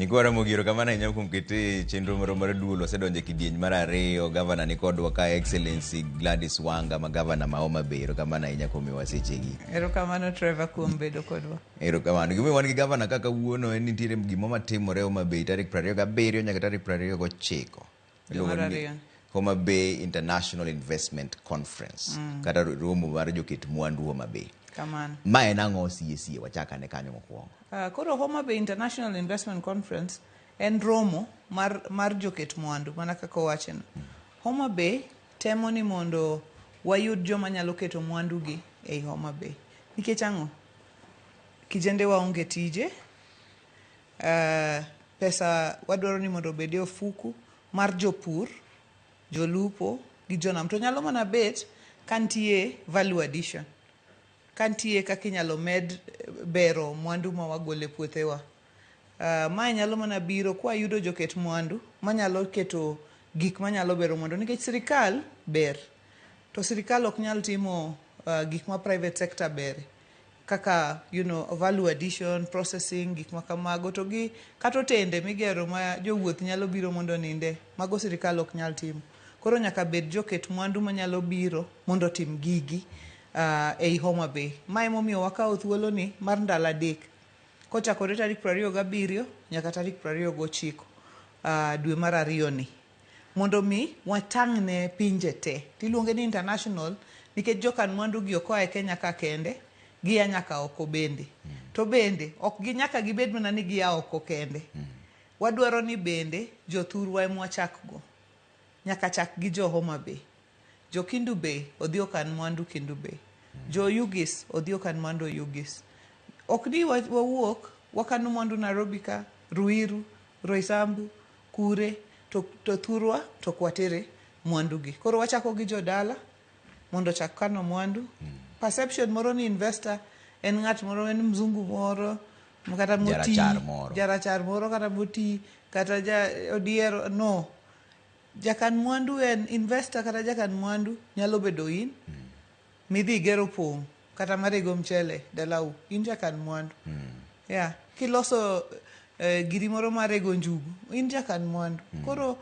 Nyikwa Ramogi, erokamano ahinya kuom kete chenro marwa mar duol. Wasedonjo e kidieny mar ariyo. Gavana ni kodwa ka, Excellency Gladys Wanga, ma gavana ma Homa Bay. Erokamano ahinya kuom miyowa sechegi. Erokamano, Trevor, kuom bedo kodwa. Erokamano. Gimomiyo wan gi gavana ka kawuono en nitiere gimo matimore Homa Bay tarik 27 nyaka tarik 29. Dwe mar Iluongo ni ariyo. Homa Bay International Investment Conference kata romo mar joket mwandu Homa Bay. Kamano. Ma en ang'o sie sie? Wachak ane kanyo mokwongo. Koro Homa Bay International Investment Conference en romo mar joket mwandu mana kaka owacheno. Homa Bay temo ni mondo wayud joma nyalo keto mwandu gi ei Homa Bay. Nikech ang'o? Kijende waonge tije, pesa wadwaro ni mondo obed e ofuku mar jopur, jolupo gi jonam. To nyalo mana bet ka nitie value addition. Ka nitie kaka inyalo med bero mwandu ma wagolo e puothewa. Mae nyalo mana biro kwayudo joket mwandu manyalo keto gik manyalo bero mwandu. Nikech sirikal ber, to sirikal ok nyal timo gik ma private sector bere. Kaka value addition, processing, gik ma kamago, to gi kata otende migero ma jowuoth nyalo biro mondo oninde, mago sirikal ok nyal timo. Koro nyaka bed joket mwandu manyalo biro mondo otim gigi ei Homa Bay. Ma emomiyo wakawo thuolo ni mar ndalo 3 kochakore tarik 27 nyaka tarik 29 dwe mar ariyo ni, mondo mi watang' ne pinje te. Tiluonge ni international nikech jokan mwandu gi ok oa e Kenya ka kende, gia nyaka oko bende. To bende ok gi nyaka gibed mana ni gia oko kende. Wadwaro ni bende jothurwa ema wachak go. Nyaka chak gi jo Homa Bay. Jo Kendu Bay odhi okan mwandu Kendu Bay. Jo Oyugis odhi okan mwandu Oyugis. Ok ni wawuok wakano mwandu Nairobi ka, Ruiru, Roysambu, Kure, to thurwa to ok watere mwandu gi. Koro wachako gi jodala mondo ochak kano mwandu. Perception moro ni investor en ng'at moro, en mzungu moro, kata moti, Jarachar moro. Jarachar moro kata moti, kata ja odiero, no. Jakan mwandu en investor kata jakan mwandu nyalo bedo in. Midhi igero pong' kata marego mchele dalau, in jakan mwandu. Yeah. Kiloso giri moro marego njugu, in jakan mwandu. Koro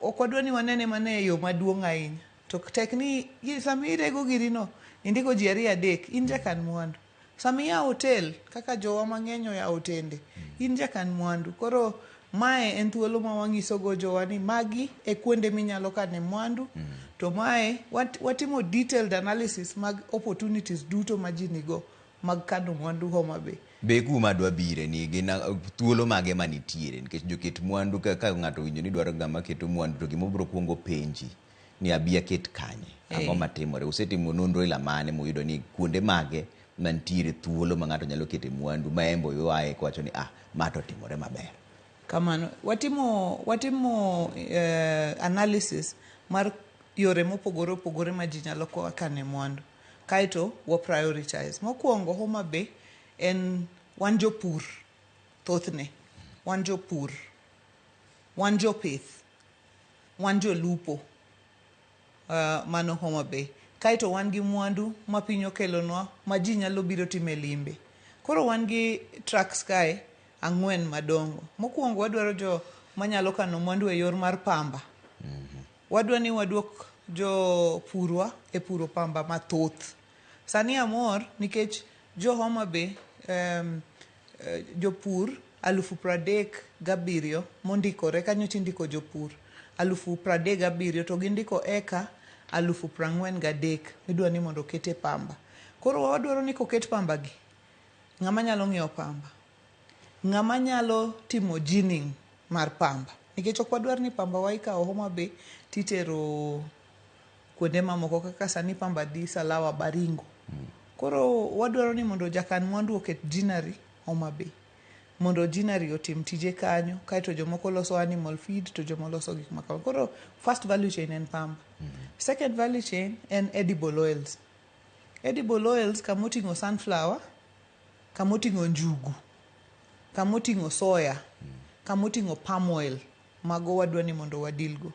ok wadwa ni wanene mana e yo maduong' ahinya. To tek ni sama irego girino, indiko ji 2 3, in jakan mwandu. Sama iyawo hotel, kaka jowa mang'eny oyawo hotende, in jakan mwandu. Koro mae en thuolo ma wanyisogo jowa ni magi e kuonde minyalo kane mwandu. To mae watimo detailed analysis mag opportunities duto ma ji nigo mag kano mwandu Homa Bay. Be kuma dwa bire ni gin thuolo mage manitiere, nikech joket mwandu ka ng'ato owinjo ni dwaro ng'ama keto mwandu to gima obiro kuongo penji ni abi aket kanye, ang'o matimore? Usetimo nonro ila mane muyudo ni kuonde mage mantiere thuolo ma ng'ato nyalo kete mwandu ma embo ywaye kowacho ni ma to otimore maber? Kamano, watimo analysis mar yore mopogore opogore ma ji nyalo kane mwandu. Kaeto wa prioritize. Mokwongo Homa Bay en wan jopur thothne, wan jopur, wan jopith, wan jolupo, mano Homa Bay. Kaeto wan gi mwandu ma piny okelonwa ma ji nyalo biro time limbe. Koro wan gi trucks kae 4 madongo. Mokwongo wadwaro jo manyalo kano mwandu e yor mar pamba. Wadwa ni waduok jopurwa e puro pamba mathoth. Sani amor nikech jo Homa Bay, jopur 37,000 mondikore kanyo tindiko jopur 37,000 to gindiko eka 43,000 midwa ni mondo okete pamba. Koro wadwaro ni koket pamba gi, ng'ama nyalo ng'iewo pamba, ng'ama nyalo timo ginning mar pamba, nikech ok wadwar ni pamba wa ikawo Homa Bay titero kuonde mamoko kaka sani pamba dhi Salawa Baringo. Koro wadwaro ni mondo jakan mwandu oket ginnery Homa Bay, mondo ginnery otim tije kanyo, kaeto jomoko loso animal feed to jomoko loso gik ma kamago. Koro first value chain en pamba. Second value chain en edible oils. Edible oils kamoting'o sunflower, kamoting'o njugu, kamoting'o soya, kamoting'o palm oil, mago wadwa ni mondo wadil go.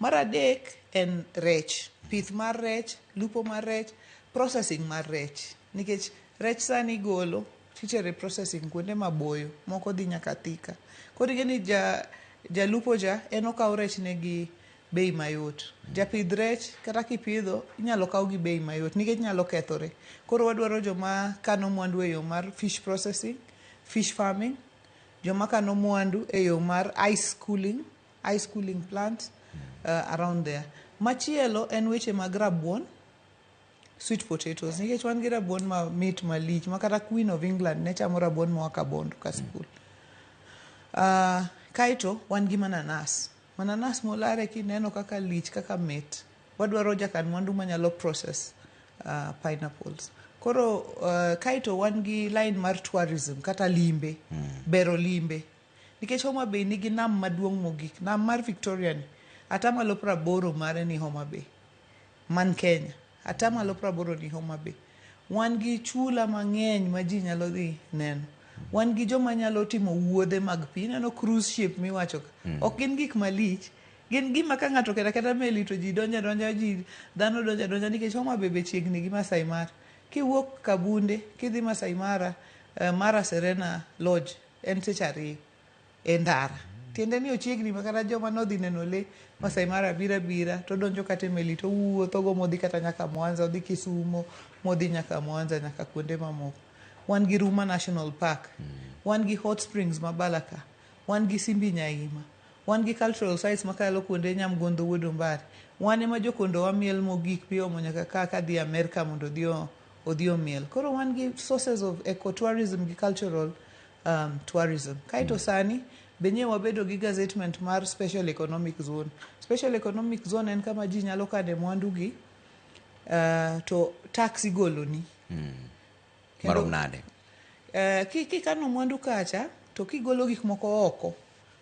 Mar adek en rech, pith mar rech, lupo mar rech, processing mar rech. Nikech rech sani igolo Titere processing kuonde maboyo, moko dhi nyaka Thika. Koro ing'e ni ja jalupo cha en okawo rech ne gi bei mayot. Japidh rech kata kipidho inyalo kaw gi bei mayot nikech nyalo kethore. Koro wadwaro joma kano mwandu e yo mar fish processing, fish farming, joma kano mwandu e yo mar ice cooling, ice cooling plant around there. Machielo en weche mag rabuon, sweet potatoes nikech wan gi rabuon mamit malich ma kata Queen of England ne chamo rabuon moa Kabondo Kasipul. Kaeto wan gi mananas. Mananas molare kineno kaka lich kaka mit. Wadwaro jakan mwandu manyalo process pineapples. Koro kaeto wan gi line mar tourism kata limbe, bero limbe. Nikech Homa Bay nigi nam maduong' mogik, nam mar Victoria ni, atamalo 80 mare ni Homa Bay. Man Kenya, atamalo 80 ni Homa Bay. Wan gi chula mang'eny ma ji nyalo dhi neno. Wan gi joma nyalo timo wuodhe mag pi. Ineno cruise ship miwacho ka. Ok gin gik malich. Gin gima ka ng'ato oketo aketa meli to ji donjo adonja, ji dhano donjo adonja nikech Homa Bay be chiegni gi Masai Mara. Kiwuok Kabunde kidhi Masai Mara, Mara Serena Lodge en seche 2 e ndara. Tiende ni ochiegni ma kata joma nodhi neno lee Masai Mara biro abira to donjo kata e meli to owuotho go modhi kata nyaka Mwanza, odhi Kisumo, modhi nyaka Mwanza nyaka kuonde mamoko. Wan gi Ruma National Park, wan gi hot springs ma Balaka, wan gi Simbi Nyaima, wan gi cultural sites makalo kuonde Nyamgondho Wuod Ombare. Wan ema jokondowa miel mogik piomo nyaka ka kadhi Amerka mondo odhi omiel. Koro wan gi sources of ecotourism gi cultural tourism. Kaeto sani be nye wabedo gi gazettement mar special economic zone. Special economic zone en kama ji nyalo kane mwandu gi to tax igoloni. Marom nade? Kikano mwandu kacha to kigolo gik moko oko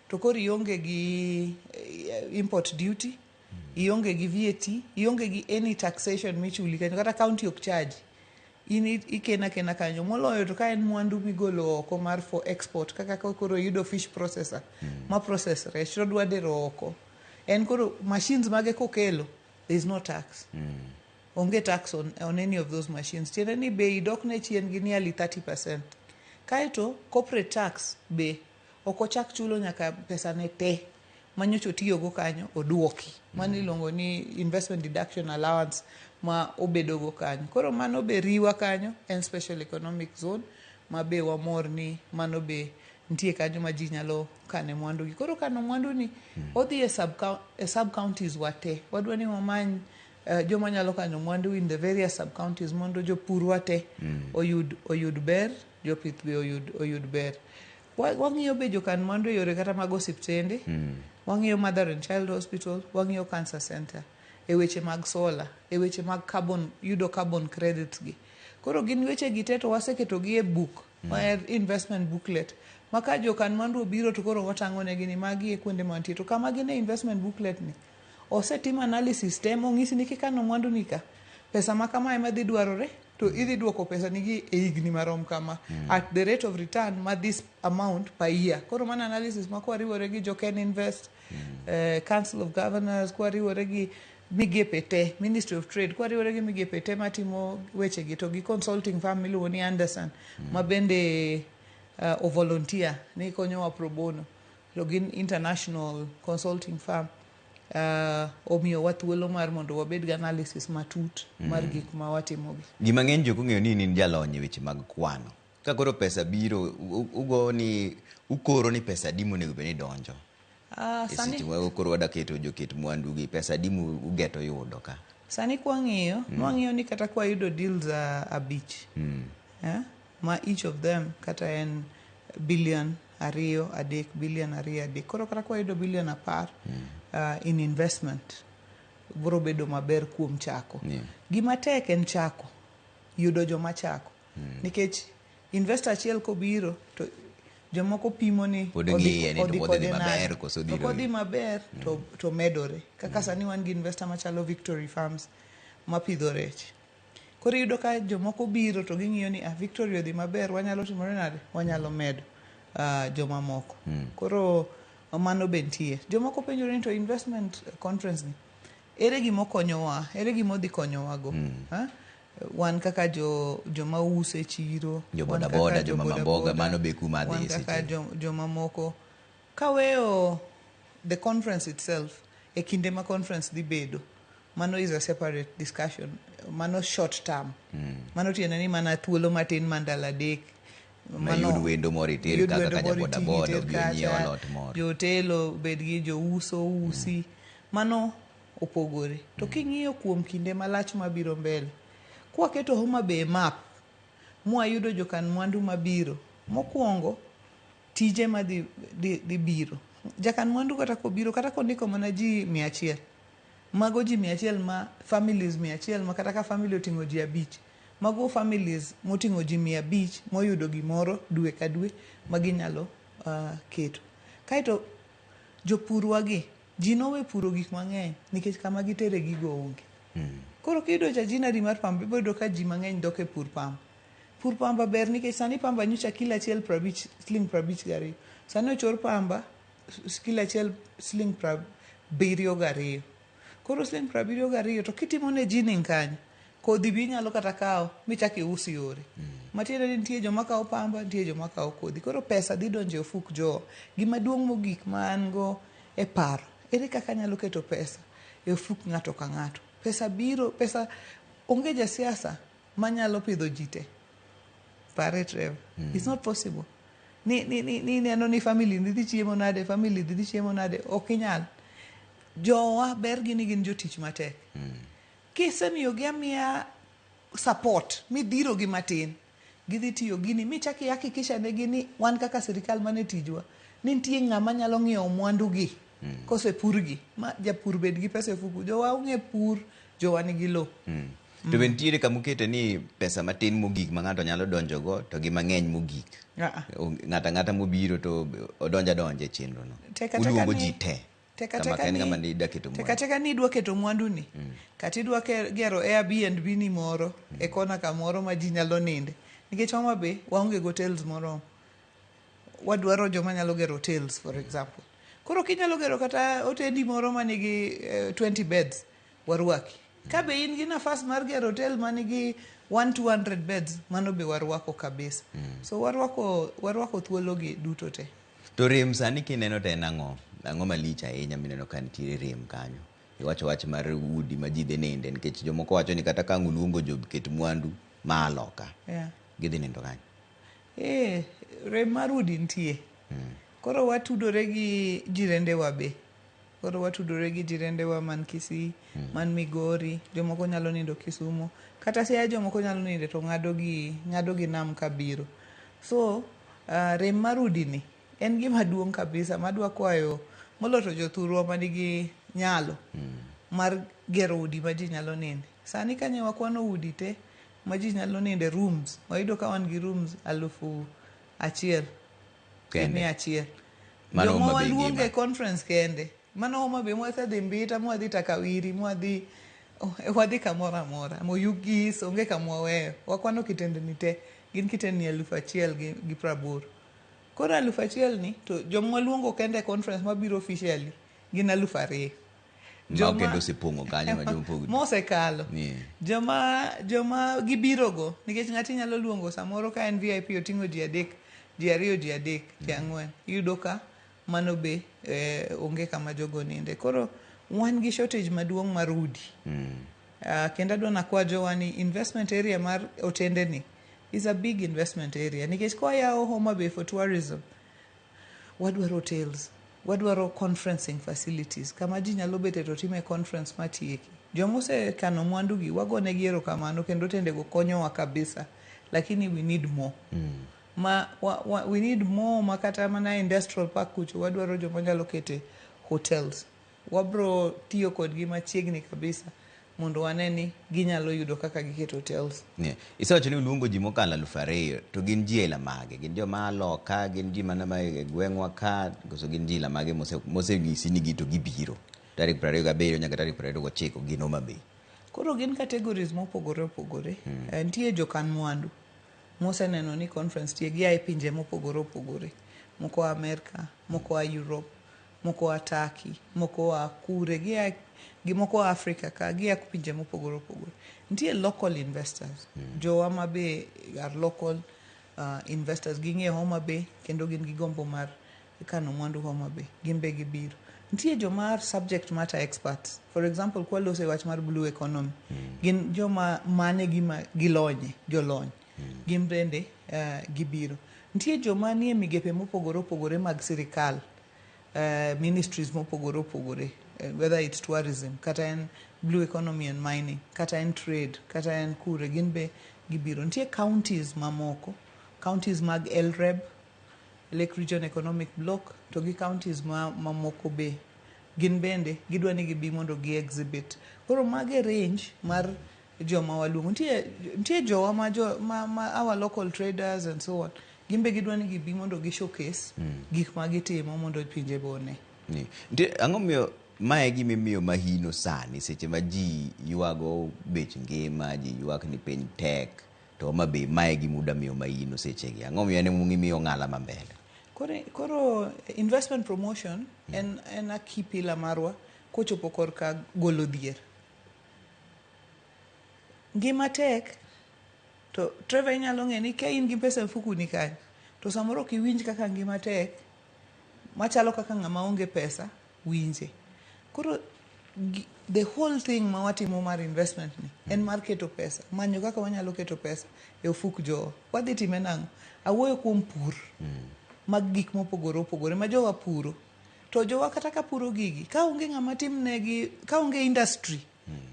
to koro ionge gi import duty, ionge gi VAT, ionge gi any taxation michuli kanyo, kata county ok charge. In ikena kena kanyo moloyo to ka en mwandu migolo oko mar for export kaka koro iyudo fish processor ma process rech to odwa dero oko. En koro machines mage kokelo there is no tax. Onge tax on any of those machines. Tiende ni bei dok ne chien gi nearly 30%. Kaeto corporate tax be ok ochak chulo nyaka pesa ne te manyocha otiyogo kanyo oduoki. Mano iluongo ni investment deduction allowance ma obedogo kanyo. Koro mano be riwa kanyo en special economic zone ma be wamor ni mano be nitie kanyo ma ji nyalo kane mwandu gi. Koro kano mwandu ni odhi e sub counties wa te. Wadwa ni wamany joma nyalo kano mwandu in the various sub counties mondo jopur wa te oyud ber, jopith be oyud ber. Wang'iyo be jokan mwandu e yore kata mag osiptende, wang'iyo Mother and Child Hospital, wang'iyo Cancer Center, e weche mag solar, e weche mag carbon, yudo carbon credits gi. Koro gin weche gi te to waseketo gi e book, ma en investment booklet. Ma ka jokan mwandu obiro to koro watang'o negi ni magi e kuonde mantie. To kama gin e investment booklet ni, osetim analysis te mong'isi ni kikano mwandu ni ka, pesa ma kama ema dhi dwarore, to idhi duoko pesa nigi e higni marom kama at the rate of return ma this amount per year. Koro mano analysis ma kwariwore gi jo Ken Invest, Council of Governors, kwariwore gi migepe te, Ministry of Trade, kwariwore gi migepe te matimo weche gi to gi consulting firm miluongo ni Anderson, ma bende o volunteer ni konyowa pro bono. To gin international consulting firm. Omiyowa thuolo mar mondo wabed gi analysis matut mar gik ma watimogi. Ji mang'eny jok ong'eyo ni in jalony e weche mag kwano. Ka koro pesa biro, ugo ni ukoro ni pesa adi monego bed ni donjo? E seche ma koro wadwa keto joket mwandu gi, pesa adi ugeto yudo ka? Sani kwang'iyo, nwang'iyo ni kata kwayudo deals 5, ma each of them kata en billion 2 3, billion 2 3. Koro kata kwayudo billion 10 in investment, biro bedo maber kuom chako. Gima tek en chako, yudo joma chako. Nikech investor achiel kobiro to jomoko pimo ni Pod ng'iye ni to odhi odhi kode maber nade. koso odhi To kodhi romo. maber to medore. Kaka sani wan gi investor machalo Victory Farms mapidho rech. Koro iyudo ka jomoko biro to ging'iyo ni Victory odhi maber, wanyalo timore nade? Wanyalo medo jomamoko. Koro mano be nitie. Jomoko penjore ni to investment conference ni ere gima okonyowa? Ere gima odhi konyowa go? Wan kaka jo joma uso e chiro, Jo wan boda kaka boda, jo joma boda mamboga, boda, mano be kuma wan dhi kaka seche. jomamoko. Kaweyo the conference itself, e kinde ma conference dhi bedo, mano is a separate discussion. Mano short term. Mano tiende ni mana thuolo matin ma ndalo 3. Ma yud wendo moro iter Yud kaka wendo ka moro jaboda iting' boda iter obi onyiew kacha, alot moro. Jo-hotel obed gi jouso usi. Mano opogore. To king'iyo kuom kinde malach mabiro mbele, kwaketo Homa Bay e map, mwayudo jokan mwandu mabiro, mokwongo tije madhi dhi biro. Jakan mwandu kata kobiro, kata kondiko mana ji 100, mago ji 100 ma families 100 ma kata ka family oting'o ji 5, mago families moting'o ji 500 moyudo gimoro dwe ka dwe ma ginyalo keto. Kaeto jopurwa gi, ji nowe puro gik mang'eny nikech kama gitere gigo onge. Koro kiyudo cha ginnery mar pamba, ibiro yudo ka ji mang'eny dok e pur pamba. Pur pamba ber nikech sani pamba nyocha kilo achiel 50, siling 52. Sani ochor pamba kilo achiel siling 72. Koro siling 72 to kitimo ne ginning kanyo, kodhi be inyalo kata kawo michak ius yore. Matiende ni nitie joma kawo pamba, nitie joma kawo kodhi. Koro pesa dhi donjo e ofuk jowa. Gima duong' mogik ma an go e paro, ere kaka anyalo keto pesa e ofuk ng'ato ka ng'ato. Pesa biro, pesa onge jasiasa manyalo pidho ji te. Pare Trevor. It's not possible. Ni neno ni family ni dhi chiemo nade, family dhi chiemo nade, ok inyal. Jowa ber gi ni gin jotich matek. Kisemiyogi amiya support, midhiro gi matin, gidhi tiyo gini, michak ihakikisha negi ni wan kaka sirikal mane tijwa, ni nitie ng'ama nyalo ng'iewo mwandu gi kosepurgi, ma japur bed gi pesa e ofuku. Jowa ong'e pur, jowa nigi lowo. To be nitiere kama ukete ni pesa matin mogik ma ng'ato nyalo donjogo to gi mang'eny mogik. Ng'ato ang'ata mobiro to odonjo adonja e chenro no. Uluongo ji te. Kama ka en ng'ama idwa keto mwandu. Teka teka ni idwa keto mwandu ni. Kata idwa gero Airbnb ni moro e kona kamoro ma ji nyalo ninde. Nikech Homa Bay waonge gi hotels moromo. Wadwaro joma nyalo gero hotels for example. Koro kinyalo gero kata otendi moro manigi 20 beds, warwaki. Ka be in gi nafas mar gero hotel manigi 1-200 beds, mano be warwako kabisa. So warwako thuolo gi duto te. To rem sani kineno to en ang'o? Ang'o malich ahinya mineno ka nitiere rem kanyo? Iwacho wach mar udi ma ji dhi ninde nikech jomoko wacho ni kata ka ang' uluongo joket mwandu ma loka, gidhi nindo kanyo. Rem mar udi nitie. Koro watudore gi jirendewa be. Koro watudore gi jirendewa man Kisii, man Migori, jomoko nyalo nindo Kisumu, kata Siaya jomoko nyalo ninde to ng'ado gi nam kabiro. So, rem mar udi ni en gima duong' kabisa madwa kwayo moloyo to jothurwa manigi nyalo mar gero udi ma ji nyalo ninde. Sani kanye wakwano udi te ma ji nyalo ninde rooms, wayudo ka wan gi rooms 1000 Kende. 100. Mano Joma Homa Bay waluongo ngima. e conference kende. Mano Homa Bay mwasedhi Mbita, mwadhi Takawiri, wadhi kamoro amora. Moyugis, onge kama waweyo. Wakwano kitendni te. Gin kitendni 1080. Koro 1000 ni, to joma waluongo kende e conference mabiro officially, gin 2000. Ma kendo osepong'o kanyo ma joma pogre. Mosekalo. Joma gibirogo, nikech ng'ati nyalo luongo samoro ka en VIP oting'o ji 3, ji 2, ji 3, ji 4. Iyudo ka mano be onge kama jogo ninde. Koro wan gi shortage maduong' mar udi. Kendo adwa nakwa jowa ni investment area mar otende ni is a big investment area. Nikech kwa yawo Homa Bay for tourism, wadwaro hotels, wadwaro conferencing facilities, kama ji nyalo bete to time conference matieki. Joma osekano mwandu gi, wagonegi erokamano kendo otendego konyowa kabisa. Lakini we need more. We need more ma kata mana industrial park kucho wadwaro joma nyalo kete hotels. Wabro tiyo kodgi machiegni kabisa mondo wane ni ginyalo yudo kaka giketo hotels. Isewacho ni uluongo ji mokalo 2000 to gin ji aila mage? Gin joma loka, gin ji mana ma e gweng'wa ka, koso gin ji aila mage moseng'isi ni gi to gibiro? Tarik 27 nyaka tarik 29 gin Homa Bay. Koro gin categories mopogore opogore. Nitie jokan mwandu moseneno ni conference tie gia e pinje mopogore opogore. Moko a Amerka, moko a Europe, moko a Turkey, moko a kure, gia gi moko a Africa ka, gia pinje mopogore opogore. Nitie local investors, jowa ma be are local investors, ging'eyo Homa Bay kendo gin gi gombo mar kano mwandu Homa Bay, gin be gibiro. Nitie joma are subject matter experts. For example, kwaloso e wach mar blue economy, gin joma mane gima gilonye, jolony. Gin bende gibiro. Nitie joma nie migepe mopogore opogore mag sirikal, ministries mopogore opogore, whether it's tourism, kata en blue economy and mining, kata en trade, kata en kure, gin be gibiro. Nitie counties mamoko, counties mag LREB, Lake Region Economic Bloc, to gi counties mamoko be gin bende gidwa ni gibi mondo gi exhibit. Koro mage range mar joma waluongo. Nitie jowa ma our local traders and so on, gin be gidwa ni gibi mondo gi showcase gik ma gitimo mondo pinje be one. Nitie, ang'o miyo mae gima imiyo mahino sani seche ma ji ywago bech ngima, ji ywak ni piny tek, to Homa Bay mae gima uda miyo mahino sechegi? Ang'o miyo en ema imiyo ong'ala ma mbele? Koro investment promotion en a key pillar marwa kochopo korka golo dhier. Ngima tek to Trevor inyalo ng'e ni ka in gi pesa e mfukoni kanyo to samoro ok iwinj kaka ngima tek machalo kaka ng'ama onge pesa winje. Koro the whole thing ma watimo mar investment ni en mar keto pesa, manyo kaka wanyalo keto pesa e ofuk jowa. Wadhi time nang'o? Awuoyo kuom pur mag gik mopogore opogore ma jowa puro. To jowa kata ka puro gigi, ka onge ng'ama timnegi, ka onge industry,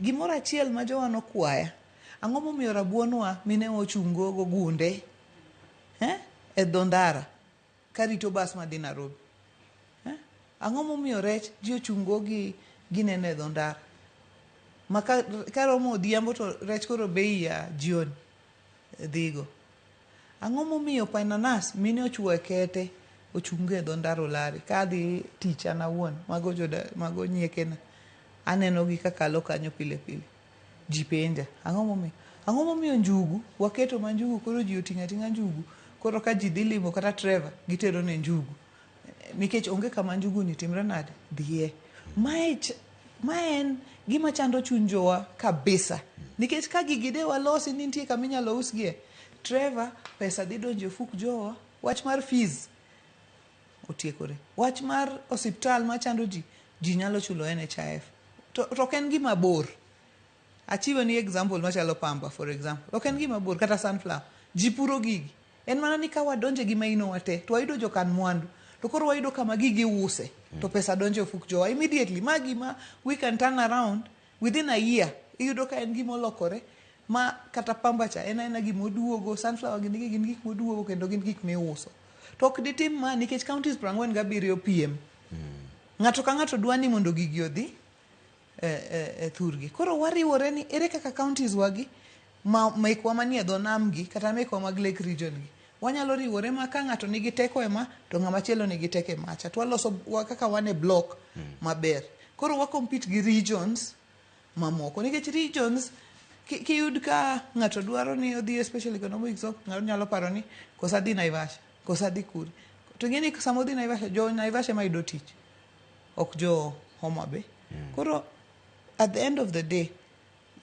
gimoro achiel ma jowa nokwaya, ang'o momiyo rabuonwa mine ochungo go gunde e dho ndara karito bas madhi Nairobi? Ang'o momiyo rech ji ochungo gi gineno e dho ndara? Ma ka romo odhiambo to rech koro bei ya jioni dhigo. Ang'o momiyo pananas mine ochuo e kete ochungo e dho ndara Olari? Ka adhi tich an awuon, mago nyiekena, aneno gi kakalo kanyo pile pile. Ji penja, ang'o momiyo? Ang'o momiyo njugu, waketo ma njugu koro ji oting'o ating'a njugu, koro ka ji dhi limo kata Trevor, gitero ne njugu. Nikech onge kama njugu ni timre nade? Dhiye. Mae en gima chando chuny jowa kabisa. Nikech ka gigi de walosi ni nitie kama inyalo usgie, Trevor, pesa dhi donjo e ofuk jowa. Wach mar fees otiekore. Wach mar osiptal machando ji, ji nyalo chulo NHIF. To ok en gima bor. Achiwo ni example machalo pamba, for example. Ok en gima bor, kata sunflower. Ji puro gigi. En mana ni ka wadonje gi maino wate, to wayudo jokan mwandu. To koro wayudo kama gigi use, to pesa donjo e ofuk jowa. Immediately, ma gima we can turn around within a year. Iyudo ka en gima olokore, ma kata pamba cha en aena gima oduogo, sunflower gin gin gik moduogo kendo gin gik miuso. To ok ditim ma nikech counties 47 PM. Ng'ato ka ng'ato dwa ni mondo gigi odhi e thurgi. Koro wariwore ni ere kaka counties wagi ma mekwa manie dho nam gi kata mekwa mag Lake Region gi wanyalo riwore ma ka ng'ato nigi teko e ma to ng'ama chielo nigi teko e macha to waloso kaka wan e block maber. Koro wa compete gi regions mamoko nikech regions kiyud ka ng'ato dwaro ni odhi e special economic zone, ng'ato nyalo paro ni kosa dhi Naivasha, kosa dhi kure. To ing'e ni sama odhi Naivasha, jo Naivasha ema yudo tich, ok jo Homa Bay. Koro at the end of the day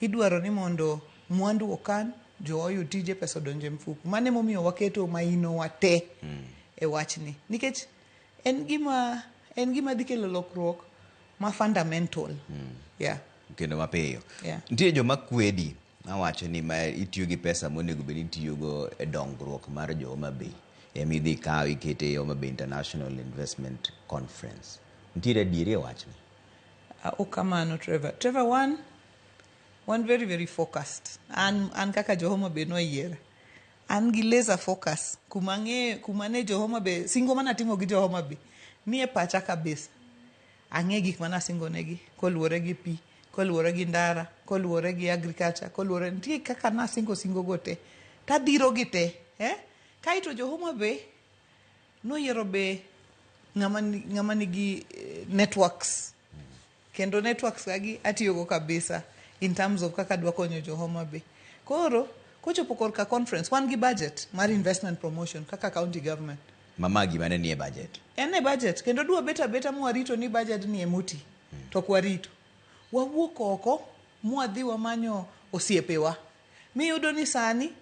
idwaro ni mondo mwandu okan, jowa oyud tije, pesa odonj e mfuko. Mano emomiyo waketo maino wa te e wachni. Nikech en gima dhi kelo lokruok ma fundamental. Yeah. Kendo mapiyo. Yeah. Nitie joma kwedi mawacho ni ma itiyo gi pesa monego bed ni itiyogo e dongruok mar jo Homa Bay ema idhi ikaw ikete e Homa Bay International Investment Conference. Nitiere adieri e wachni? Ok kamano, Trevor. Trevor, one very very focused. An kaka jo Homa Bay noyiera. An gi laser focus kuma ang'e kuma ne jo Homa Bay singo manatimo gi jo Homa Bay nie pacha kabisa. Ang'e gik manasingo negi koluwore gi pi, koluwore gi ndara, koluwore gi agriculture, koluwore nitie kaka nasingo singo go te. Tadhiro gi te, eh? Kaeto jo Homa Bay noyiero be ng'ama nigi networks. Kendo networks kagi atiyogo kabisa in terms of kaka adwa konyo jo Homa Bay. Koro kochopo korka conference, wan gi budget mar investment promotion kaka county government. Ma gima ne nie budget. En e budget kendo dwa bet abeta mwarito ni budget ni emoti. To ok warito. Wawuok oko mwadhi wamanyo osiepewa. Miyudo ni sani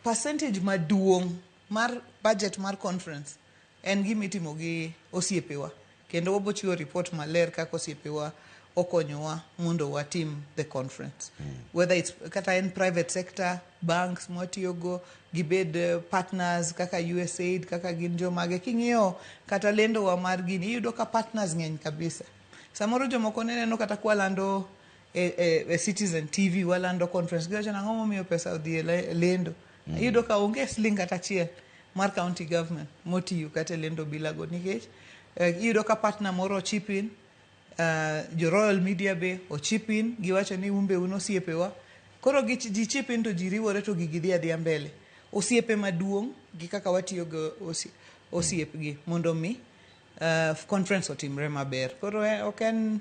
percentage maduong' mar budget mar conference en gima itimo gi osiepewa kendo wabo chiwo report maler kaka osiepewa okonyowa mondo watim the conference. Whether it's kata en private sector, banks mwatiyogo, gibed partners kaka USAID, kaka gin jomage. King'iyo kata lendowa mar gini, iyudo ka partners ng'eny kabisa. Samoro jomoko ne neno kata kwalando e Citizen TV, walando conference, giwacho nang'o momiyo pesa odhi e lendo. Iyudo ka onge siling kata achiel mar county government motiyo kata e lendo bilago nikech iyudo ka partner moro chip in, jo Royal Media be ochip in, giwacho ni un be un osiepewa. Koro gi ji chip in to ji riwore to gigi dhi adhiya mbele. Osiepe maduong' gi kaka watiyo gi osiepgi mondo mi conference otimre maber. Koro ok en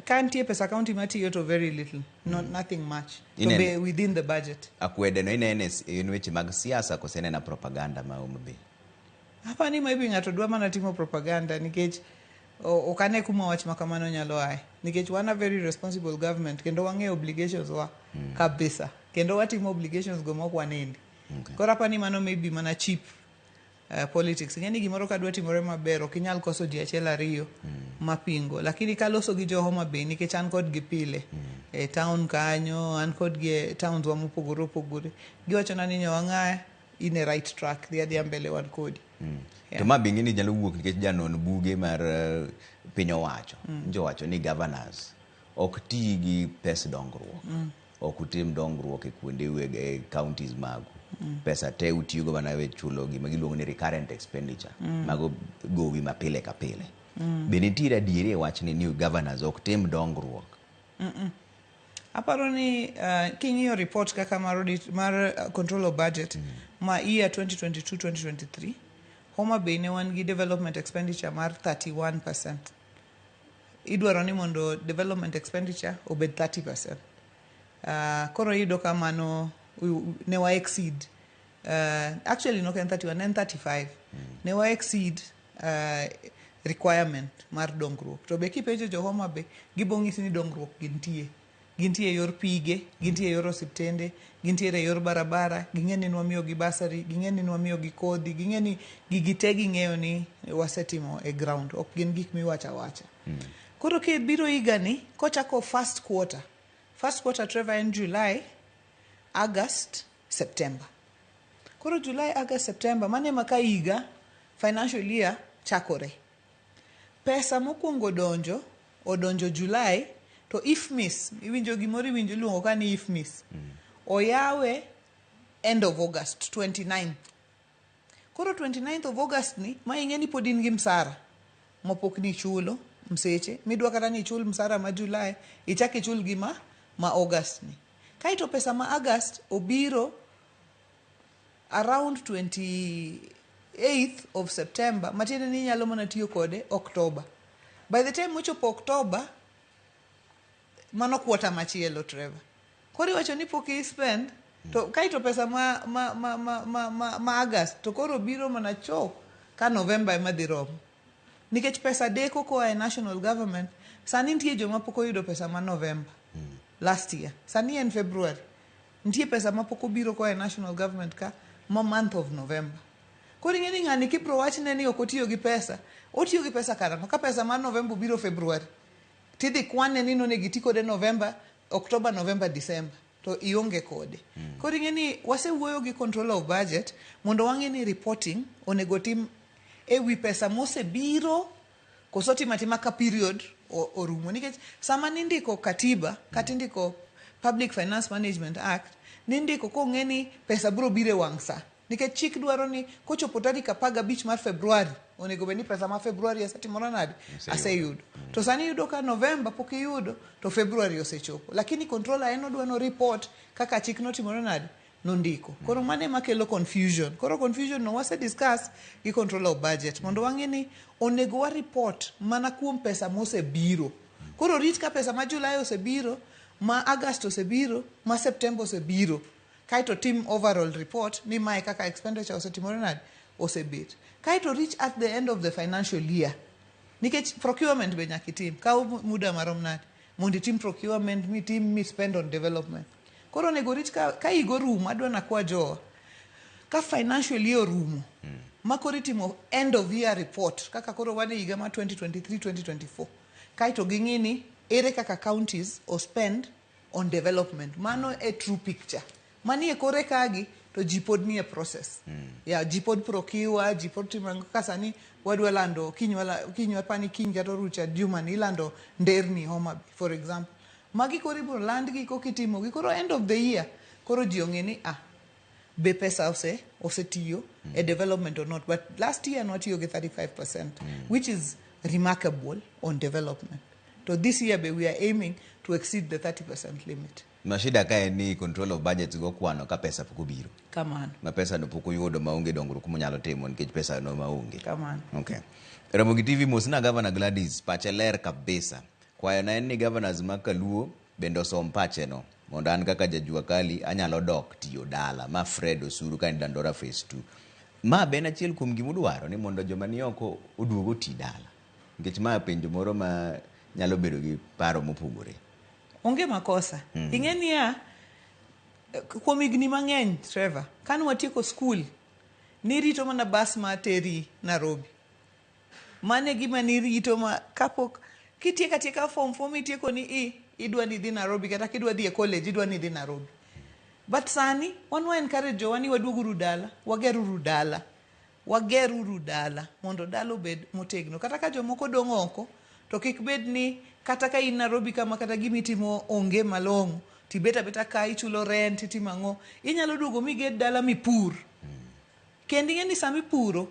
ka nitie pesa county matiyo to very little, not, nothing much. To be within the budget. Akwede no inene en weche mag siasa kose en propaganda ma Homa Bay? Apani maybe ng'ato dwa mana timo propaganda nikech ok ane kuma wach ma kamano nyalo aye. Nikech wan a very responsible government kendo wang'eyo obligations wa kabisa. Kendo watimo obligations go mok wanindi. Koro apani mano maybe mana cheap politics. Ing'e ni gimoro ka dwa timore maber ok inyal koso ji achiel ariyo mapingo. Lakini kaloso gi jo Homa Bay nikech an kodgi pile e town kanyo, an kodgi e towns wa mopogore opogore. Giwachona ni Nyawang'aya in e right track, dhi adhiya mbele wan kodi. Yeah. To ma be ing'e ni nyalo wuok nikech janon buge mar piny owacho. Njo wacho ni governors ok ti gi pes dongruok. Ok utim dongruok e kuonde e counties magu. Pesa te utiyogo mana e chulo gima giluongo ni recurrent expenditure. Mago gowi ma pile ka pile. Be nitiere adieri e wachni ni governors ok tim dongruok? Aparo ni king'iyo report kaka mar audit, mar control of budget ma year 2022-2023, Homa Bay ne wan gi development expenditure mar 31%. Idwaro ni mondo development expenditure obed 30%. Koro iyudo ka mano ne wa exceed. Actually nok en 31, ne en 35. Ne wa exceed requirement mar dongruok. To be kipenjo jo Homa Bay, gibo ng'isi ni dongruok gintie. Gintie e yor pige, gintie e yor osiptende, gintiere e yor barabara, ging'e ni nwamiyogi bursary, ging'e ni nwamiyogi kodhi, ging'e ni gigi te ging'eyo ni wasetimo e ground, ok gin gik miwacho awacha. Koro kibiro higani, kochako first quarter, first quarter Trevor en July, August, September. Koro July, August, September, mano ema ka higa financial year chakore. Pesa mokwongo donjo, odonjo July, to IFMIS, iwinjo gimoro iwinjo iluongo ka ni IFMIS. Oyawe end of August, 29th. Koro 29th of August ni, ma ing'e ni pod in gi msara mapok ni ichulo mseche, midwa kata ni ichul msara ma July, ichak ichul gi ma August ni. Kaeto pesa ma August obiro around 28th of September, matiende ni inyalo mana tiyo kode October. By the time mochopo October, mano quarter machielo Trevor. Koro iwacho ni pok i spend, to kaeto pesa ma August, to koro biro mana cho ka November ema dhi romo. Nikech pesa deko koa e national government, sani nitie joma pok oyudo pesa ma November last year. Sani en February. Nitie pesa ma pok obiro koa e national government ka ma month of November. Koro ing'e ni ng'ani kibro wachne ni ok otiyo gi pesa, otiyo gi pesa karang'o? Ka pesa mar November obiro February, tidhi kwane ni nonego iti kode November, October, November, December, to ionge kode. Koro ing'e ni wasewuoyo gi controller of budget mondo wang'e ni reporting onego tim e wi pesa mosebiro koso tim atima ka period orumo. Nikech sama nindiko katiba kata indiko Public Finance Management Act, nindiko kong'e ni pesa biro biro e wang' sa. Nikech chik dwaro ni kochopo tarik 15 mar February, onego bed ni pesa ma February asetimora nade? Aseyudo. To sani iyudo ka November pok iyudo, to February osechopo. Lakini controller en odwa no report kaka chik notimore nade? Nondiko. Koro mano ema kelo confusion. Koro confusion no wase discuss gi controller of budget mondo wang'e ni onego wa report mana kuom pesa mosebiro. Koro rit ka pesa ma July osebiro, ma August osebiro, ma September osebiro. Kaeto tim overall report ni mae kaka expenditure osetimore nade? osebet. Kaeto reach at the end of the financial year. Nikech procurement be nyaka itim. Kawo muda marom nade? Mondo itim procurement, mitim mi spend on development. Koro onego rit ka higa orumo, adwa nakwa jowa. Ka financial year orumo, ma koro itimo end of year report, kaka koro wan e higa mar 2023-2024. Kaeto ging'i ni ere kaka counties o spend on development. Mano e true picture. Manie kore kagi to ji pod nie process. Yeah, ji pod procure, ji pod timo ang'o. Kaka sani wadwa lando kiny wala, kiny wapani kiny kata orucha juma ni ilando nderni Homa Bay, for example. Magi koro ibiro landgi koka itimogi. Koro end of the year, koro ji ong'e ni ah, be pesa osetiyo e development or not. But last year nwatiyo gi 35%, which is remarkable on development. To this year be we are aiming to exceed the 30% limit. Ma shida ka en ni control of budgets go kwano ka pesa pok obiro. Kamano. Ma pesa no pok oyudo maonge dongruok monyalo timo nikech pesa no maonge. Kamano. Okay. Ramogi TV mosna Governor Gladys, pache ler kabisa. Kwayona en ni governors ma Kaluo bende osom pache no mondo an kaka jajua kali anyalo dok tiyo dala. Ma Fred Osuru ka en Dandora Phase 2. Ma be en achiel kuom gimudwaro ni mondo joma ni oko oduog oti dala. Nikech ma penjo moro ma nyalo bedo gi paro mopogore. Onge makosa. Ing'e niya, kuom higni mang'eny, Trevor, kane watieko skul, nirito mana bas ma teri Nairobi. Mano e gima nirito ma kapok kitieko atieka form 4 mitieko ni i idwa ni idhi Nairobi kata kidwa dhi e college idwa ni idhi Nairobi. But sani wan wa encourage jowa ni waduoguru dala, wageruru dala. Wageruru dala mondo dala obed motegno. Kata ka jomoko dong' oko, to kik bed ni kata ka in Nairobi kama kata gimitimo onge malong'o, tibet abeta ka ichulo rent itimo ang'o, inyalo duogo miged dala mipur. Kendo ing'e ni sama ipuro,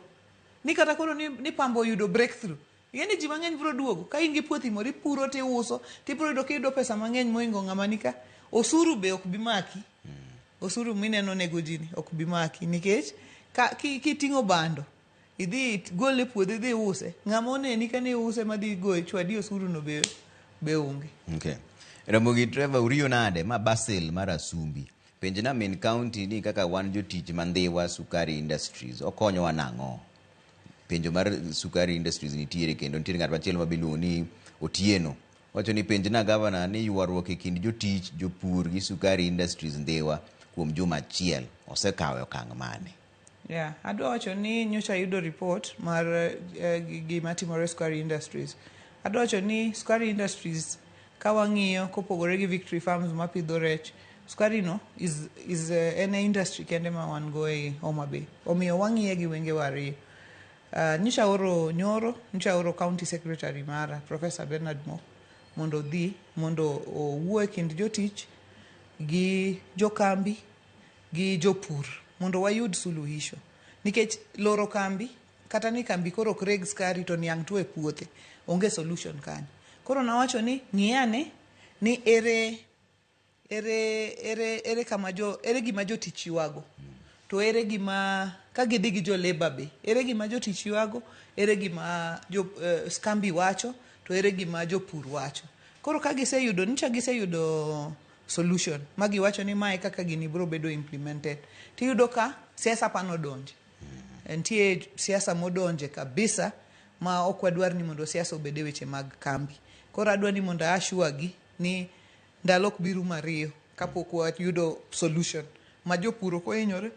ni kata koro ni pamba oyudo breakthrough, ing'e ni ji mang'eny biro duogo. Ka in gi puothi moro ipuro tiuso, tibiro yudo kiyudo pesa mang'eny mohingo ng'ama ni ka. Osuru be ok bi maki. Osuru mineno nego ji ni ok bi maki nikech ka kiting'o bando idhi gole e puodho idhi use, ng'ama oneni ka ni iuse madhi goyi chwadi osuru no be onge. Okay. Ramogi Trevor uriyo nade ma Basil mar Asumbi. Penjna min county ni kaka wan jotich ma Ndhiwa Sukari Industries okonyowa nang'o? Penjo mar Sukari Industries nitiere kendo nitiere ng'at machielo ma biluongo ni Otieno. Wacho ni penjna gavana ni ywaruok e kind jotich, jopur gi Sukari Industries Ndhiwa kuom juma achiel osekawo e okang' mane? Yeah, adwa wacho ni nyocha ayudo report mar gima timore Sukari Industries. Adwa wacho ni Sukari Industries ka wang'iyo kopogore gi Victory Farms mapidho rech, sukari no is en e industry kende ma wan go e Homa Bay. Omiyo wang'iye gi wengewa ariyo. Nyocha aoro nyoro, nyocha aoro county secretary mara, Professor Bernard Mo, mondo odhi, mondo owuo e kind jotich gi jokambi gi jopur mondo wayud suluhisho. Nikech loro kambi, kata ni kambi koro ok reg sukari to niang' tuo e puothe, onge solution kanyo. Koro nawacho ni ng'i ane ni ere kama jo, ere gima jotich ywago. To ere gima, ka gidhi gi jo labor be, ere gima jotich ywago, ere gima jo kambi wacho, to ere gima jopur wacho. Koro ka giseyudo, nyocha giseyudo solution, ma giwacho ni mae kaka gini biro bedo implemented. Tiyudo ka siasa pano donje. Nitie siasa modonje kabisa ma ok wadwar ni mondo siasa obed e weche mag kambi. Koro adwa ni mondo assure gi ni ndalo ok bi rumo ariyo kapok wayudo solution ma jopur ok ohinyore,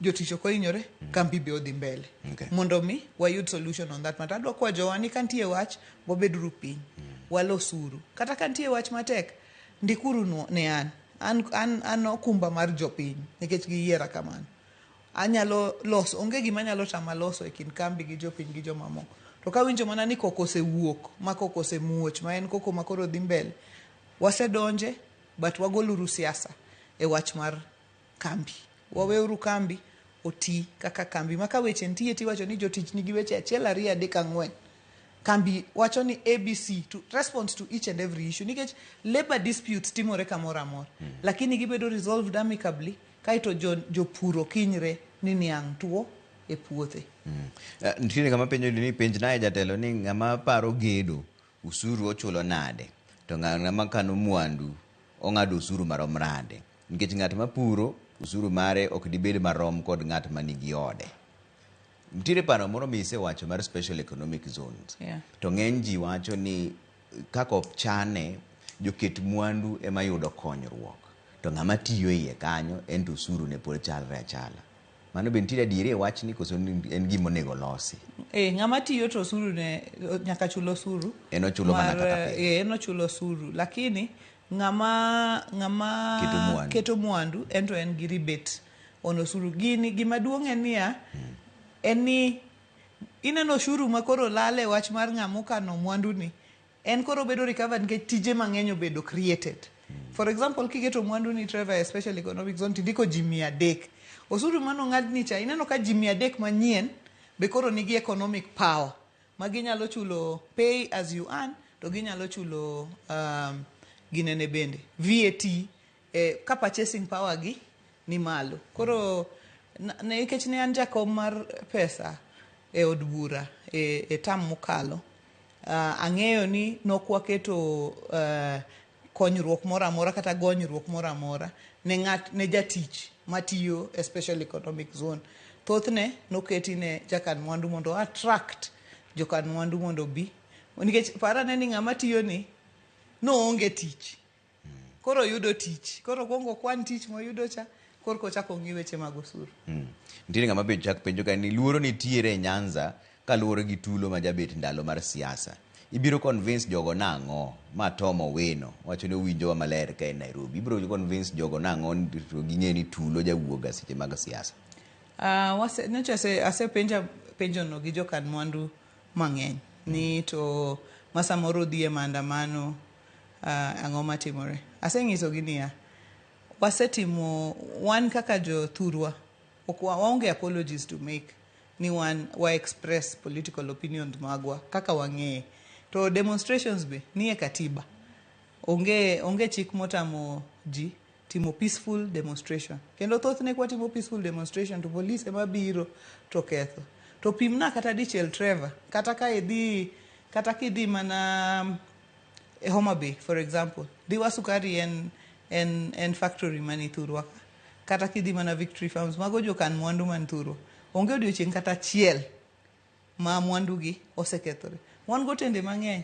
jotich ok ohinyore, kambi be odhi mbele. Mondo mi wayud solution on that matter. Adwa kwa jowa ni ka nitie wach, wabeduru piny, walosuru. Kata ka nitie wach matek, ndikuru ne an. An okumba mar jopiny nikech giyiera kamano. Anyalo loso, onge gima nyalo tama loso e kind kambi gi jopiny gi jomamoko. To kawinjo mana ni koko osewuok, ma koko osemuoch, ma en koko ma koro dhi mbele, wasedonje, but wagoluru siasa e wach mar kambi. Waweuru kambi oti kaka kambi. Ma ka weche nitie tiwacho ni jotich nigi weche 1, 2, 3, 4. Kambi wacho ni ABC to response to each and every issue. Nikech labor disputes timore kamoro amora. Lakini gibedo resolved amicably kaeto jopur ok hinyre ni niang' tuo e puothe. Nitiere ng'ama penjo ni penj naye jatelo ni ng'ama paro gedo usuru ochulo nade to ng'ama kano mwandu ong'ado usuru marom nade, nikech ng'at mapuro usuru mare ok dibed marom kod ng'at manigi ode. Nitiere paro moro misewacho mar special economic zones. To ng'eny ji wacho ni kaka ochane, joket mwandu ema yudo konyruok. To ng'ama tiyo iye kanyo en to osuru ne pod chalre achala. Mano be nitiere adieri e wachni koso en gima onego olosi? Eh, ng'ama tiyo to osuru ne nyaka chul osuru. En ochulo mana kaka pile. Eh, en ochulo osuru. Lakini ng'ama keto mwandu, keto mwandu en to en gi rebate on osuru. Gini gima duong' en niya, en ni ineno osuru ma koro lal e wach mar ng'ama okano mwandu ni, en koro obedo recovered nikech tije mang'eny obedo created. For example, kiketo mwandu ni Trevor e special economic zone tindiko ji 300. Osuru mano ng'adni cha, ineno ka ji 300 manyien be koro nigi economic power ma ginyalo chulo pay as you earn to ginyalo chulo ginene bende VAT ka purchasing power gi ni malo. Koro nikech ne an jakom mar pesa e od bura e term mokalo, ang'eyo ni nokwaketo konyruok moro amora kata gonyruok moro amora ne ng'at ne jatich matiyo e special economic zone. Thothne noketi ne jakan mwandu mondo attract jokan mwandu mondo obi. Nikech parane ni ng'ama tiyo ni noonge tich. Koro yudo tich. Koro kuongo okwan tich moyudo cha, korka ochako ng'i weche mag osuru. Nitiere ng'ama be chak penjo ka ni luoro nitiere e Nyanza kaluwore gi tulo ma jabet ndalo mar siasa. Ibiro convince jogo nang'o ma Tom Owino wacho ni owinjowa maler ka en Nairobi. Ibiro convince jogo nang'o to ging'e ni tulo jawuoga seche mag siasa. Nyocha asepenja penjono gi jokan mwandu mang'eny ni to ma samoro dhi e maandamano, ang'o matimore. Aseng'isogi niya, wasetimo wan kaka jothurwa ok waonge apologies to make ni wan wa express political opinions magwa kaka wang'eye. To demonstrations be nie katiba. Onge chik motamo ji timo peaceful demonstration. Kendo thothne kwatimo peaceful demonstration to police ema biro to ketho. To pimna kata dichiel Trevor, kata ka idhi, kata kidhi mana e Homa Bay for example, Dhiwa Sukari en factory mani thurwa ka. Kata kidhi mana Victory Farms, mago jokan mwandu man thurwa. Onge odiochieng' kata achiel ma mwandu gi osekethore. Wan go tende mang'eny.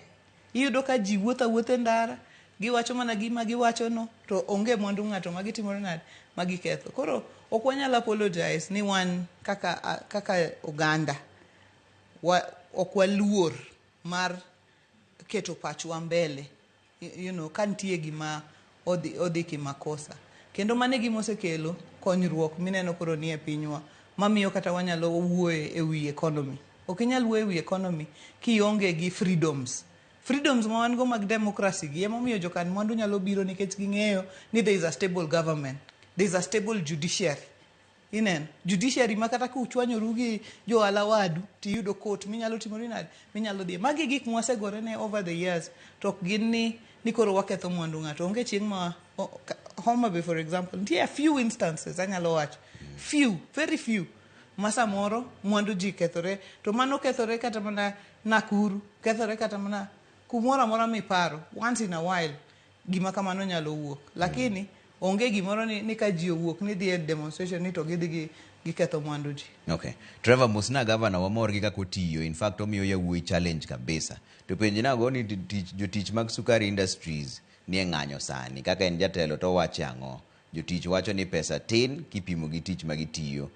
Iyudo ka ji wuotho awuotha e ndara, giwacho mana gima giwacho no, to onge mwandu ng'ato ma gitimore nade, ma giketho. Koro ok wanyal apologize ni wan kaka oganda, ok waluor mar keto pachwa mbele, ka nitie gima odhi kimakosa. Kendo mano e gima osekelo konyruok mineno koro nie pinywa, mamiyo kata wanyalo wuoye e wi economy. Ok inyal wuoyo e wi economy kionge gi freedoms. Freedoms ma wan go mag democracy gi emomiyo jokan mwandu nyalo biro nikech ging'eyo ni there is a stable government, there is a stable judiciary. Ineno, judiciary ma kata kuchwanyoru gi johala wadu tiyudo court minyalo timori nade, minyalo dhiye. Magi gik mwasegore ne over the years, to ok gin ni koro waketho mwandu ng'ato. Onge chieng' ma Homa Bay for example, nitie a few instances anyalo wacho, few, very few, ma samoro mwandu ji kethore, to mano kethore kata mana Nakuru, kethore kata mana kumoro amora miparo, once in a while gima kamano nyalo wuok. Lakini onge gimoro ni ka ji owuok ni dhi e demonstration ni to gidhi giketho mwandu ji. Okay. Trevor, mosna gavana wamor gi kaka otiyo. In fact, omiyo yawuoyi challenge kabisa. To penj nago ni jotich mag Sukari Industries ni e ng'anyo sani. Kaka en jatelo to owacho ang'o? Jotich wacho ni pesa tin kipimo gi tich ma gitiyo.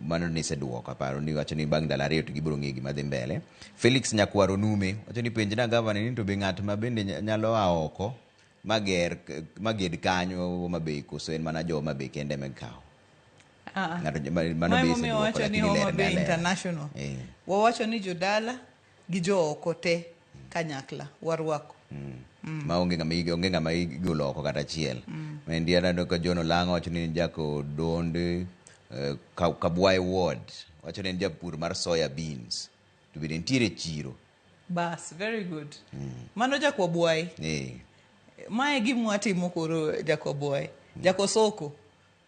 Mano niseduoko, aparo ni wacho ni bang' ndalo 2 to gibiro ng'eyo gima dhi mbele. Felix Nyakwaro Nume wacho ni penj na gavana ni to be ng'at ma bende nyalo a oko maged kanyo Homa Bay koso en mana jo Homa Bay kende ema ikawo? Ng'ato mano Mae be momiyo iseduoko, wawacho ni lakini Homa ler Bay ne alera. International. Wawacho ni jodala gi jo oko te kanyakla warwako. Ma onge ng'ama onge ng'ama igolo oko kata achiel. Endi aneno ka John Olang'o wacho ni en jakodonde, Kabwaye Ward wacho ni en japur mar soya beans. To bende nitiere chiro. Bas, very good. Mano Jakobwaye. Mae gima watimo koro Jakobwaye. Jakosoko.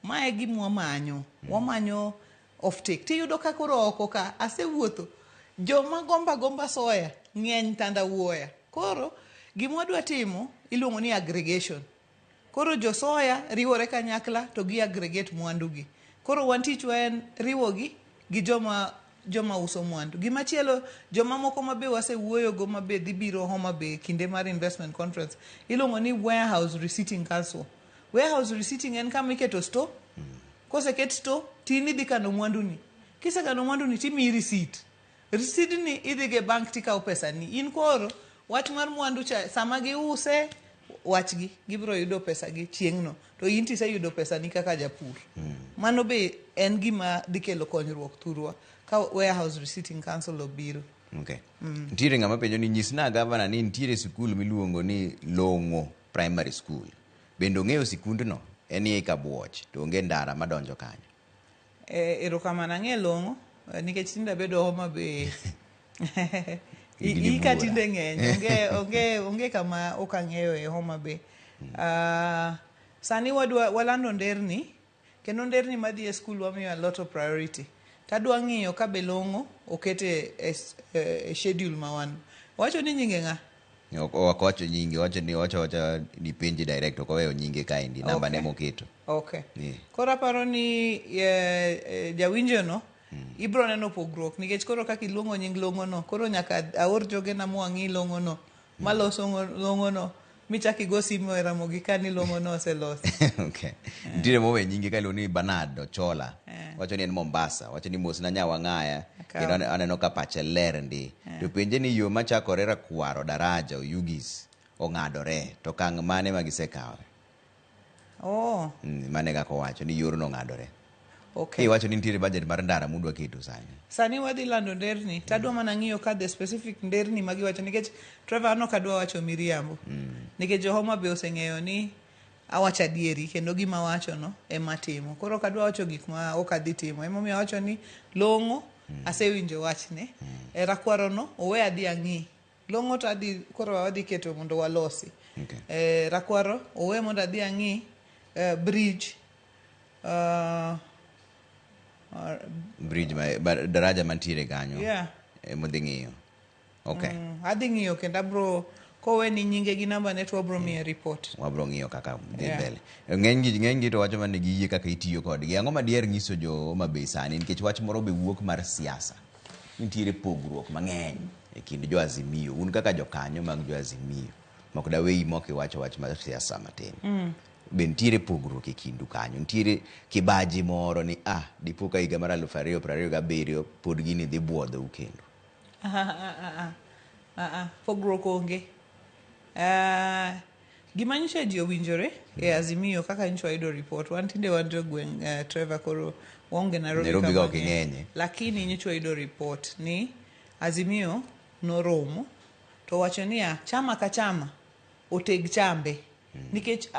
Mae gima wamanyo. Wamanyo off-take. Tiyudo ka koro oko ka asewuotho. Joma gomba gomba soya ng'eny tandawuoya. Koro gima wadwa timo iluongo ni aggregation. Koro jo soya riwore kanyakla to gi aggregate mwandu gi. Koro wan tichwa en riwogi gi joma joma uso mwandu. Gimachielo, joma moko ma be wasewuoyogo ma be dhi biro Homa Bay kinde mar investment conference iluongo ni warehouse receipting council. Warehouse receipting en kama iketo store. Koseket store, to in idhi kano mwanduni. Kisekano mwanduni timiyi receipt. Risidni idhigo e bank tikawo pesani. In koro wach mar mwandu cha sama giuse wachgi gibiro yudo pesagi chieng'no to in tiseyudo pesani kaka japur. Mano be en gima dhi kelo konyruok thurwa ka warehouse receipting council obiro. Okay. Nitiere ng'ama penjo ni nyisna gavana ni nitiere sikul miluongo ni Long'o Primary School. Bende ong'eyo sikundno? En ei Kabuoch to onge ndara madonjo kanyo. Eh, erokamano ang'e long'o eh, nikech tinde abedo Homa Bay. Higni Ika buora. tinde ng'eny onge, onge, onge kama ok ang'eyo e Homa Bay. Sani wadwa walando nderni kendo nderni madhi e skul wamiyo a lot of priority. Tadwa ng'iyo ka be long'o okete e, e, e schedule ma wan. Wacho ni nyinge ng'a? Ok ok owacho nyinge, owacho ni owacho awacha ni penje direct, ok oweyo nyinge kaendi, namba ne Okay. moketo. Okay. Yeah. Koro aparo ni eh, eh, jawinjo no ibro neno pogruok nikech koro kaka iluongo nying long'o no koro nyaka aor jogena mwang'i long'o no maloso long'o no michak igo simu e Ramogi ka ni long'o no oselosi. Okay. Nitiere mowe nyinge ka iluongo ni Bernard Ochola. Wacho ni en Mombasa. Wacho ni mosna Nyawang'aya. Akawo. Kendo aneno ka pache ler ndi. To penje ni yo machakore Rakwaro daraja Oyugis ong'adore to okang' mane ma gisekawo? Oh, Mano e kaka owacho ni yorno ong'adore. okay. Iwacho ni nitiere budget mar ndara mudwa keto sani. Sani wadhi lando nderni tadwa mana ng'iyo ka the specific nderni ma giwacho nikech Trevor an ok adwa wacho miriambo. Nikech jo Homa Bay oseng'eyo ni awacho adieri kendo gima awacho no ema atimo. Koro ok adwa wacho gik ma ok adhi timo. Emomiyo awacho ni long'o asewinjo wachne. E rakwaro no owe adhi ang'i. Long'o to adhi koro wadhi keto mondo walosi. Okay. E, rakwaro owe mondo adhi ang'i bridge Bridge ma, daraja mantiere kanyo. Yeah. Modhi ng'iyo. Okay. Adhi ng'iyo kendo abro kowe ni nyinge gi namba ne to wabro miye report. Wabro ng'iyo kaka dhi Yeah. mbele. Ng'eny gi to wacho mana ni giyie kaka itiyo kodgi. Ang'o ma diher nyiso jo Homa Bay sani nikech wach moro be wuok mar siasa. Nitiere pogruok mang'eny e kind jo Azimio. Un kaka jokanyo mag jo Azimio. Mok daweyi mok iwacho wach mar siasa matin. Be nitiere pogruok e kindu kanyo? Nitiere kibaji moro ni ah dipo ka higa mar 2027 pod gini dhi buodhou kendo. Pogruok onge. Gima nyiso ji owinjore e Azimio kaka nyiso wayudo report. Wan tinde wan jogweng' Trevor koro waonge Nairobi, Nairobi ka ok mang'eny. ing'enye. Lakini nyocha wayudo report ni Azimio noromo to wacho niya chama ka chama oteg chambe nikech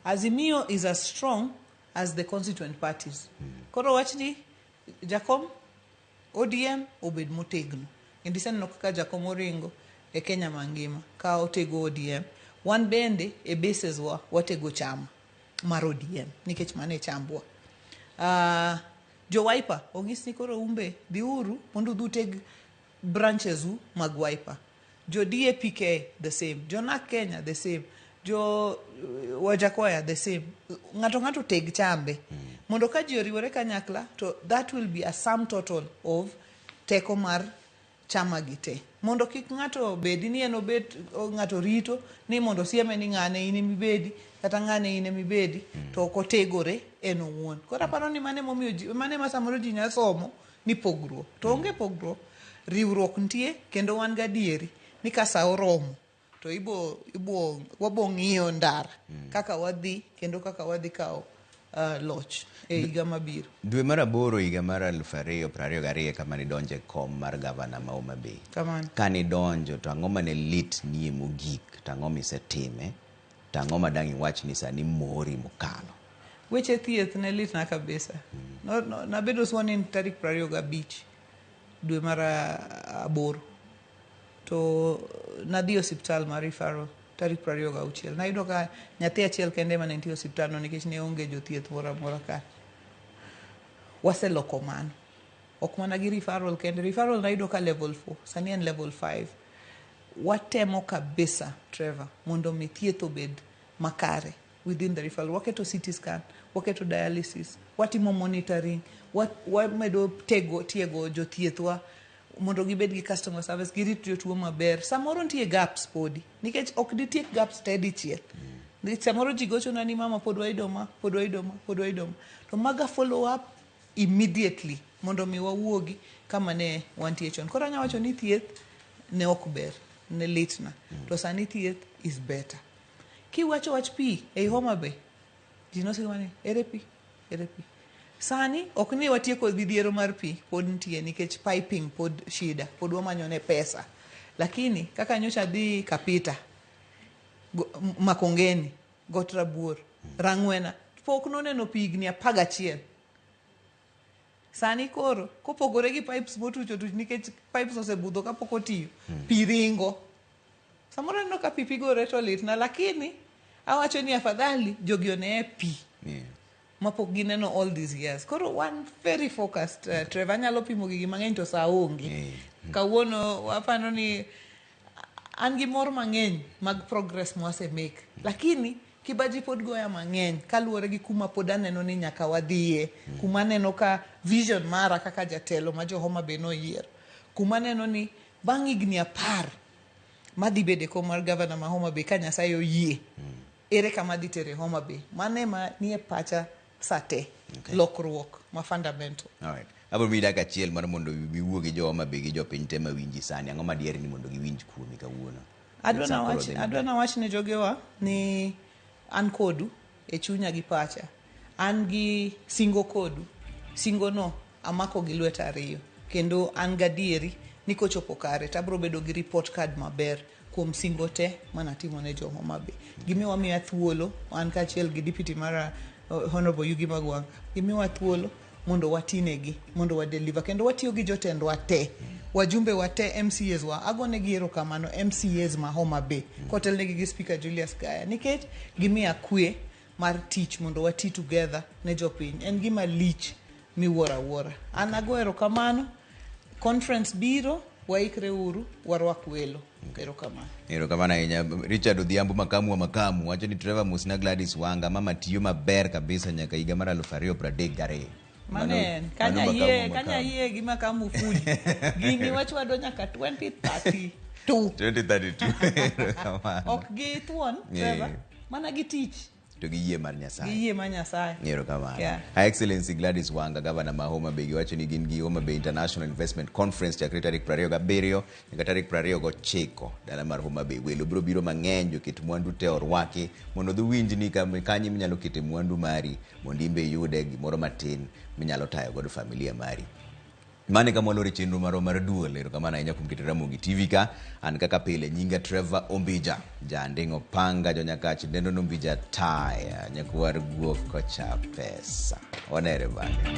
Azimio is as strong as the constituent parties. Koro wach ni Jakom ODM obed motegno. Kendo iseneno kaka Jakom oringo e Kenya mangima ka otego ODM. Wan bende e bases wa watego chama mar ODM nikech mano e chambwa. Jo Wiper onyis ni koro umbe dhiuru mondo udhi uteg branches u mag Wiper. Jo DAPK the same, jo NARC Kenya the same, jo Wajakoya the same. Ng'ato ng'ato teg chambe. Mondo ka ji oriwore kanyakla to that will be a sum total of teko mar chama gi te. Mondo kik ng'ato bedi ni en obet ng'ato rito ni mondo sieme ni ng'ane in emibedi kata ng'ane in emibedi to ok otegore en owuon. Koro aparo ni mano emomiyo ji mano ema samoro ji nya somo ni pogruok. To onge pogruok, riwruok nitie kendo wan gadieri ni ka sa oromo to ibo ibo wabo ng'iyo ndara kaka wadhi kendo kaka wadhi kawo loch e higa mabiro. Dwe mar aboro higa mar 2022 kama nidonjo e kom mar gavana ma Homa Bay. Kamano. Kanidonjo to ang'o mane lit nie mogik to ang'o misetime to ang'o ma dang' iwach ni sani mori mokalo? Weche thieth ne litna kabisa. No, no, nabedo sworn in tarik 25 dwe mar aboro. To nadhi e osiptal mar referral tarik 26. Nayudo ka nyathi achiel kende ema ne nitie e osiptal no nikech ne onge jothieth moro amora ka. Waseloko mano. Ok mana gi referral kende. Referral nayudo ka level 4, sani en level 5. Watemo kabisa, Trevor, mondo mi thieth obed makare. within the referral. Waketo CT scan, waketo dialysis, watimo monitoring, wamedo tiego jothiethwa mondo gibed gi customer service, girit jotuo maber. Samoro nitie gaps podi, nikech ok ditiek gaps te dichiel. Nikech samoro ji gochona ni mama pod wayudo ma, pod wayudo ma, pod wayudo ma. To maga follow up immediately mondo mi wawuogi kama ne wantie chon. Koro anya wacho ni thieth ne ok ber, ne litna. To sani thieth is better. Kiwacho wach pi ei Homa Bay, ji nosego ni ere pi, ere pi. Sani ok ni watieko midhiero mar pi, pod nitie nikech piping pod shida, pod wamanyo ne pesa. Lakini kaka nyocha adhi Kapita, Makongeni, Got Rabuor, Rang'wena, pok noneno pi higni 11. Sani koro, kopogore gi pipes motuch otuch nikech pipes osebudho kapok otiyo, pi ringo. Samoro aneno ka pi pigore to litna, lakini awacho ni afadhali jogi oneye pi mapok gineno all these years. Koro wan very focused, Trevor, anyalo pimo gigi mang'eny to saa onge. Kawuono wapano ni an gi mor mang'eny mag progress mwase make. Lakini kibaji pod goya mang'eny kaluwore gi kuma pod aneno ni nyaka wadhiye. Kuma aneno ka vision mara kaka jatelo ma jo Homa Bay noyiero. Kuma aneno ni bang' higni 10 madhi bedo e kom mar gavana ma Homa Bay ka Nyasaye oyie. Ere kama dhi tere Homa Bay. Mano ema nie pacha sate. Lokruok ma fundamental. Alright. Abiro miyi dakika achiel mar mondo iwuo gi jo Homa Bay gi jopiny te mawinji sani. Ang'o ma diher ni mondo giwinj kuomi kawuono? Adwa nawach ne jogewa ni an kodu e chunya gi pacha. An gi singo kodu. Singo no amako gi lweta ariyo. Kendo an gadieri ni kochopo kare to abiro bedo gi report card maber kuom singo te manatimo ne jo Homa Bay. Gimiwa miya thuolo, an kaachiel gi deputy mara Honorable Yugi Magwanga. Gimiwa thuolo mondo watinegi, mondo wa deliver. Kendo watiyo gi jotendwa te, wajumbe wa te, MCAs wa. Agonegi erokamano MCAs ma Homa Bay, kotelnegi gi Speaker Julius Gaya, nikech gimiya kwe mar tich mondo wati together ne jopiny. En gima lich miwuoro awuora. An ago erokamano, conference biro, waikre uru, warwak welo. Erokamano. Erokamano ahinya. Richard Odhiambo makamu wa makamu wacho ni Trevor Musna Gladys Wanga mama tiyo maber kabisa nyaka higa mar 2032. Manen, kanya yie, kanya yie gi makamu fuli. Gini wachwado nyaka 2032. 2032. Erokamano. Ok gi thuon, Trevor, mana gi tich. To gi yie mar Nyasaye. Gi yie mar Nyasaye. Erokamano. Her Excellency Gladys Wanga, Governor ma Homa Bay, giwacho ni gin gi Homa Bay International Investment Conference chakre tarik 27 nyaka tarik 29 dala mar Homa Bay. Welo biro biro mang'eny, joket mwandu te orwaki mondo giwinj ni kanye minyalo kete mwandu mari mondo in be iyude gimoro matin minyalo tayo godo familia mari. Mane kama walore chenro marwa mar duol. Erokamano ahinya kuom keto Ramogi TV ka. An kaka pile nyinga Trevor Ombija, janding' opanga jonyakach dendo Ombija taya, nyakwar guok kocha pesa. Wanere bang'e.